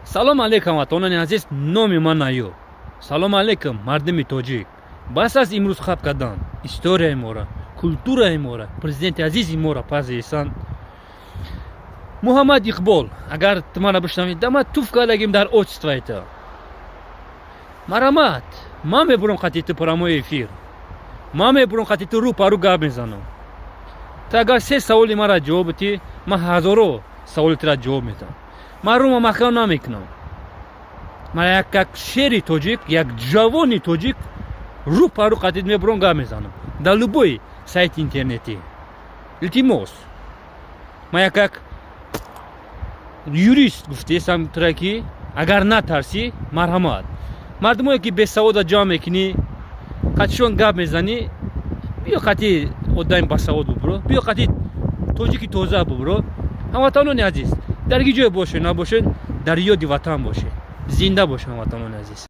Салом алейкум, ватанони азиз, номи ман Аюб. Салом алейкум, мардуми тоҷик. Бас аст имрӯз хаб кардан историяи мора, культураи мора, президенти азизи мора пазисан Муҳаммад Иқбол. Агар ту мара бишнавӣ, дама туф кардагим дар отчествои ту. Марамат, ман мебурам қати ту прямой эфир, ман мебурам қати ту рӯ па рӯ гап мезанам. Ту агар се саволи мара ҷавоб битӣ, ман ҳазоро саволи тура ҷавоб медам. Ман рӯма маҳкам намекунам. Ман як шери тоҷик, як ҷавони тоҷик рӯ па рӯ қатит мебурам, гап мезанам дар любой сайти интернетӣ. Илтимос, ман як юрист гуфтесам тура, ки агар натарсӣ, марҳамат. Мардумое ки бесавода ҷамъ мекунӣ, қатишон гап мезанӣ, биё қати одами басавод бубуро, биё қати тоҷики тоза бубуро. Ҳамватанони азиз, дар ки ҷое бошед, набошед, дар ёди ватан бошед. Зинда бошед, ҳамватанони азиз.